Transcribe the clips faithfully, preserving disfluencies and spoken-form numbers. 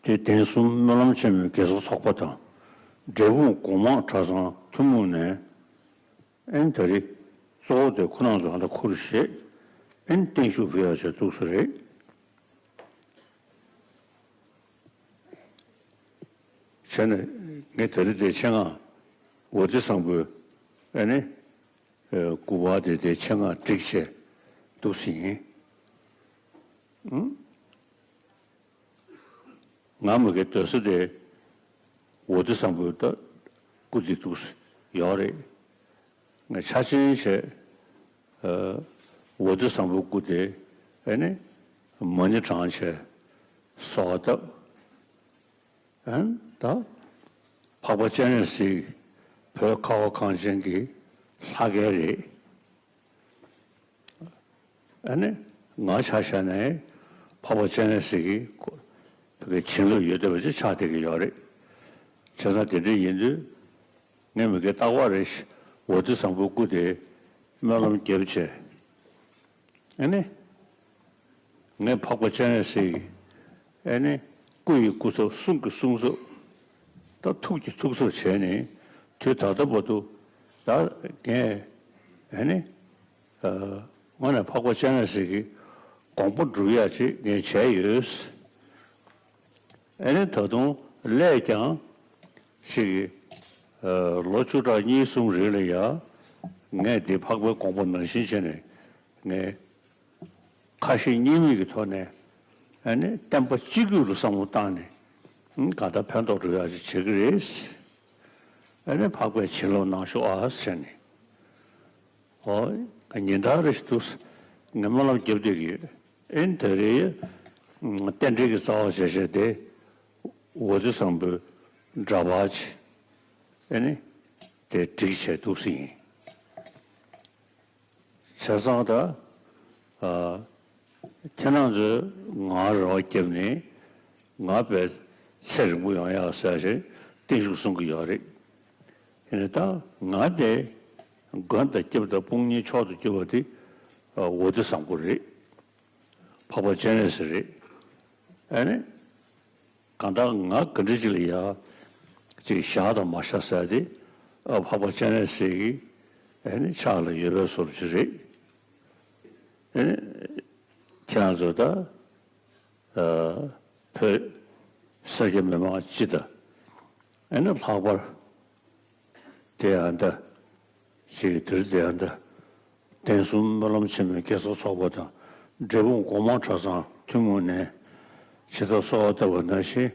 དེ་གདན་གསུམ་སྨོན་ལམ་ཆེན་མོའི་དགེ་ཚོགས་ཚོགས་པ་དང་། འབྲས་སྤུངས་སྒོ་མང་གྲྭ་ཚང་ཐུན་མོང་ནས། ཨན་ད་རེས་གཙོ་བོ་དེ་ཁོ་རང་ཚོ་ཧ་ད་ཁུར་བཞེས། ཨན་བརྟན་བཞུགས་ཕུལ་ཡག་བྱས་འདུག་ས་རེད། བྱས་ནས་ངས་ད་རེས་དེ་ཆེད་མངགས་ཝ་ཏི་བཟང་པོའི་ཨ་ནི་སྐུ་པར་དེ་དེ་ཆེད་མངགས་བསྒྲིགས་བྱས་འདུག་ས་ཡིན། ང་མ་གི་སྡོད་ས་དེ་ཝ་ཏི་བཟང་པོའི་ད་སྐུ་དེ་འདུག་ས་ཡོད་རེད། ང་ཆ་ཆེན་བྱས་ཝ་ཏི་བཟང་པོའི་སྐུ་དེ་ཨ་ནི་མ་ཎི་བགྲངས་བྱས་གསོལ་བ་བཏབ། ཨན་ད་འཕགས་པ་སྤྱན་རས་གཟིགས་བོད་ཁ་བ་གངས་ཅན་གྱི་ལྷ་སྐལ་རེད། ཨ་ནི་ང་ཆ་བཞག་ནས་འཕགས་པ་སྤྱན་རས་གཟིགས་ཀྱི་བོད་ཀྱི་བྱིན་རླབས་ཡོད་བསྡད་པ་ཅིག་ཆགས་བསྡད་ཀྱི་ཡོད་རེད། བྱས་ཙང་དེ་འདྲ་ཡིན་དུས་ངས་མ་གི་རྟག་པར་རེ་ཝ་ཏི་བཟང་པོའི་སྐུ་དེ་སྨོན་ལམ་བརྒྱབ་བྱས། ཨ་ནི། ངས་འཕགས་པ་སྤྱན་རས་གཟིགས་ཨ་ནི་སྐུ་ཡི་སྐུ་ཚབ་གསུང་གི་གསུང་ཚབ་ད་ཐུགས་ཀྱི་ཐུགས་གསོ་བྱས་ནས་དུས་ད་ལྟ་བར་དུ་ད་ངས་ཨ་ནི་དངོས་གནས་འཕགས་པ་སྤྱན་རས་གཟིགས་ཀྱི་དགོངས་པ་སྒྲུབ་ཡག་ཅིག་ངས་བྱས་ཡོད། ཨ་ནི་ད་དུང་སླད་ཀྱང་ཅིག་ལོ་བཅུ་ཕྲག་གཉིས་གསུམ་རིང་ལ་ཡང་ངས་འདི་འཕགས་པའི་དགོངས་པ་ནང་བཞིན་བྱས་ནས་ངས། ཁ་ཞེ་གཉིས་མེད་ཀྱི་ཐོག་ནས་ཨ་ནི་བསྟན་པ་སྤྱི་རྒྱུད་ལ་བསམ་བློ་བཏང་ནས་གང་ལྟར་ཕན་ཐོགས་འགྲོ་ཡག་ཅིག་བྱེད་ཀྱི་རེད། ཨ་ནི་འཕགས་པས་བྱིན་རླབས་གནང་ཤོག་ཨ་ཟེར་ནས། ཨོ། ཉིན་ལྟར་རེ་ཞིག་ཏུ་ངས་སྨོན་ལམ་རྒྱབ་བསྡད་ཀྱི་ཡོད། ཨ་ནི་ད་རེས་རྟེན་འབྲེལ་གྱི་རྩ་བ་བྱས་བྱས་ཏེ་ཝ་ཏི་བཟང་པོའི་འདྲ་པར་ཅིག་ཨ་ནི་དེ་བསྒྲིགས་བྱས་འདུག་ས་ཡིན། བྱས་ཙང་ད། ཨ། ཁྱེད་རང་ཚོས་ང་རེ་བ་བརྒྱབ་ནས་ང་དཔེ་ཚེ་རིང་པོ་ཡོང་ཡག་ཟེར་ཞིག་བརྟན་བཞུགས་གསུང་གི་ཡོད་རེད། ཡིན་ནའི་ད་ང་དེ་མགོན་དང་སྐྱབས་དང་དཔུང་གཉེན་མཆོག་ཏུ་གྱུར་པ་དེ་ཝ་ཏི་བཟང་པོ་རེད། འཕགས་པ་སྤྱན་རས་གཟིགས་རེད། ཨ་ནི། གང་ལྟར་ང་ག་འདྲ་ཅིག་ལ་ཡ་ཅིག་བཞག་དང་མ་བཞག་ཟེར་ཏེ་ཨ་འཕགས་པ་སྤྱན་རས་གཟིགས་ཀྱི་ཨ་ནི་ཕྱག་ལ་ཡོད་པའི་བཟོ་འདྲ་ཅིག་རེད། ཨ་ནི་ཁྱེད་རང་ཚོ་ད་ཨ་བོད་ས་སྐྱ་མི་མང་སྤྱི་དང་ཨ་ནི་ལྷག་པར་དེ་ཡང་ད་ཅིག་དེར་དེ་ཡང་ད། གདན་གསུམ་སྨོན་ལམ་ཆེན་མོའི་དགེ་ཚོགས་ཚོགས་པ་དང་འབྲས་སྤུངས་སྒོ་མང་གྲྭ་ཚང་ཐུན་མོང་ནས་ཇི་ལྟར་གསོལ་བ་བཏབ་པ་ནང་བཞིན་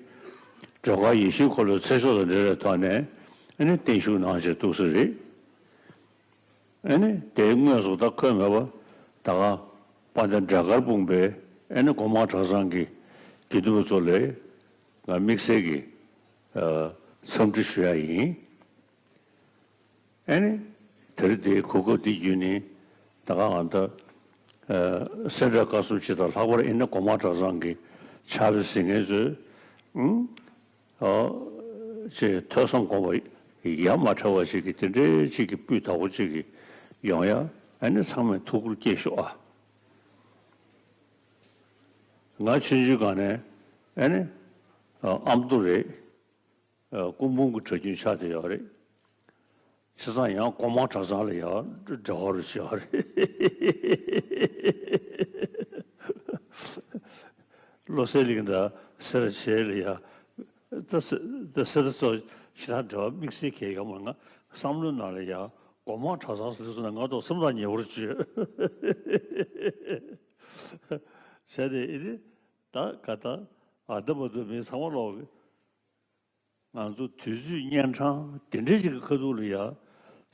སྒྲོལ་དཀར་ཡེ་ཤེས་འཁོར་ལོའི་ཚེ་ཆོག་དང་འབྲེལ་བའི་ཐོག་ནས་ཨ་ནི་བརྟན་བཞུགས་གནང་བྱས་འདུག་ས་རེད། ཨ་ནི་དེའི་དངོས་སུ་ད་འཁོད་མེད་པ་ད་ག་དཔལ་ལྡན་འབྲས་དཀར་སྤུངས་པའི་ཨ་ནི་སྒོ་མང་གྲྭ་ཚང་གི་དགེ་འདུན་པ་ཚོ་ལ་ང་དམིགས་བསལ་གྱི་འཚམས་འདྲི་ཞུ་ཡ་ཡིན། ཨ་ནི། དེ་རིང་འདིའི་གོ་སྐབས་འདི་བརྒྱུད་ནས་ད་ག་ང་ད་སེ་འབྲས་དཀར་གསུམ་སྤྱི་དང་ལྷག་པར་ཨ་ནི་སྒོ་མང་གྲྭ་ཚང་གི་ཕྱག་དཔེ་གཟིགས་མཁན་ཚོས་ཨང་ཨ་ཅེས་ཐོས་བསམ་སྒོམ་པ་ཡ་མ་བྲལ་བ་ཞིག་གི་དེ་འདྲའི་ཅིག་གི་སྤུས་དག་པོ་ཅིག་གི་ཡོང་ཡ་ཨ་ནི་ཚང་མས་ཐུགས་ཁུར་བསྐྱེད་ཤོག་ཨ། ང་ཆུང་ཆུང་སྒང་ནས་ཨ་ནི་ཨ་མདོ་རེད། སྐུ་འབུམ་གྱི་གྲྭ་རྒྱུན་ཆགས་བསྡད་ཡོད་རེད། བྱས་ཙང་ཡང་སྒོ་མང་གྲྭ་ཚང་ལ་ཡང་འབྲེལ་བ་རུ་བྱས་ཡོད་རེད། བློ་གསལ་གླིང་དང་སེ་ར་བྱེས་ལ་ཡང་ད་སེ་ད་སེ་ར་ཚོ་ཞེ་དྲག་འབྲེལ་བ་དམིགས་བསལ་གང་ཡང་ཡོད་མ་རེད། ང་བསམ་བློའི་ནང་ལ་ཡང་སྒོ་མང་གྲྭ་ཚང་ཟེར་སོང་ན་ང་ཏོག་སེམས་ཐག་ཉེ་བོར་བྱས། བྱས་ཏེ་ཨེ་ནི་ད་ག་ད་ཨ་ད་མ་ཐུབ་མི་ཚང་མ་ལོག་གི་ང་ཚོ་དུས་ཚོད་གཉན་འཕྲང་དེ་འདྲ་ཞིག་གི་ཁ་ཐུག་ལ་ཡ་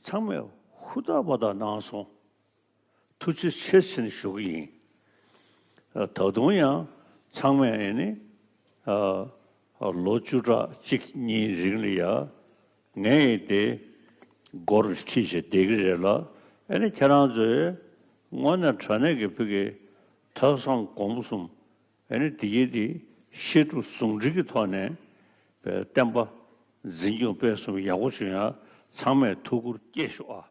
ཚང་མས་ཧུར་ཐག་པ་དག་གནང་སོང་། ཐུགས་རྗེ་ཆེ་ཟེར་ནས་ཞུ་གི་ཡིན། ད་དུང་ཡང་ཚང་མས་ཨེ་ནི་ལོ་བཅུ་ཕྲག་གཅིག་གཉིས་རིང་ལ་ཡ་ངས་དེ་སྒོར་ཁྲིད་བྱས་བསྡད་ཀྱི་རེད་ལ། ཨེ་ནི་ཁྱེད་རང་ཚོས་དངོས་གནས་དྲང་གནས་ཀྱི་ཕ་གི་ཐོས་བསམ་སྒོམ་གསུམ། ཨ་ནི་དེ་ཡིན་དེ་བཤད་སྒྲུབ་ཟུང་འབྲེལ་གྱི་ཐོག་ནས་བསྟན་པ་འཛིན་སྐྱོང་སྤེལ་གསུམ་ཡག་པོ་བྱུང་ཡ་ཚང་མས་ཐུགས་ཁུར་བསྐྱེད་ཤོག་ཨ།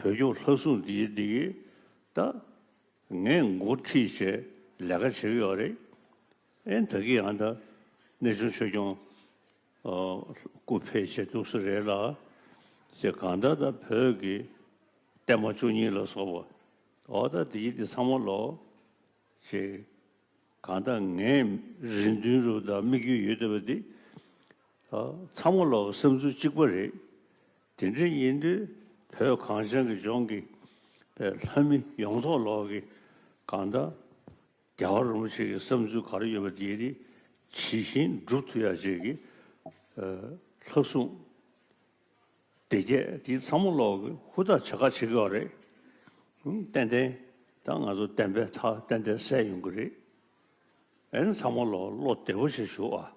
བོད་སྐྱོར་ལྷ་སྲུང་འདི་འདི་གི་ད་ངས་འགོ་ཁྲིད་བྱས་ལས་ཀ་བྱེད་ཀྱི་ཡོད་རེད། ཨེ་ད་གི་ཡང་ད་གནས་ཆུང་ཆོས་སྐྱོང་སྐུ་ཕེབས་བྱས་འདུག་ས་རེད་ལ། ཅེས་གང་ལྟར་ད་བོད་ཀྱི་བསྟན་པ་བཅུ་གཉིས་ལ་སོགས་པ་འོ་ད་འདི་འདི་ཚང་མ་ལོ་ཅེས་གང་ལྟར་ངས་རེ་འདུན་རུ་དང་དམིགས་ཡུལ་ཡོད་བསྡད་པ་འདི་ཚང་མ་ལོ་བསམ་ཚུལ་གཅིག་པ་རེད། དེ་འདྲ་ཡིན་དུས་བོད་གངས་ཅན་གྱི་ལྗོངས་ཀྱི་ལྷ་མི་ཡོངས་རྫོགས་ལོག་གི་གང་ལྟར་རྒྱལ་བ་རིན་པོ་ཆེ་གི་བསམ་ཚུལ་ག་རེ་ཡོད་པ་དེ་ནི་ཇི་བཞིན་སྒྲུབ་ཐུབ་ཡ་ཅིག་གི་ལྷ་སྲུང་སྡེ་བརྒྱད་དེ་ཚང་མ་ལོག་གི་ཧུར་ཐག་བྱ་དགའ་བྱེད་ཀྱི་ཡོད་རེད། ཏན་ཏན་ད་ང་ཚོ་བདེན་པའི་མཐའ་ཏན་ཏན་གསལ་ཡོང་གི་རེད། ཨེ་ནི་ཚང་མ་ལོག་བློ་བདེ་པོ་ཞིག་ཞུ་ཨ།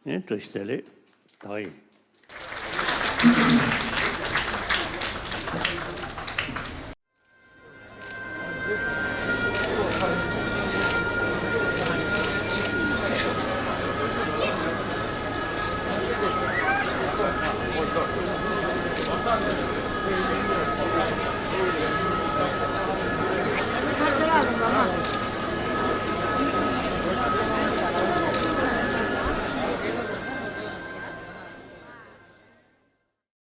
ཨེ་བཀྲ་ཤིས་བདེ་ལེགས་ད་ཡིན།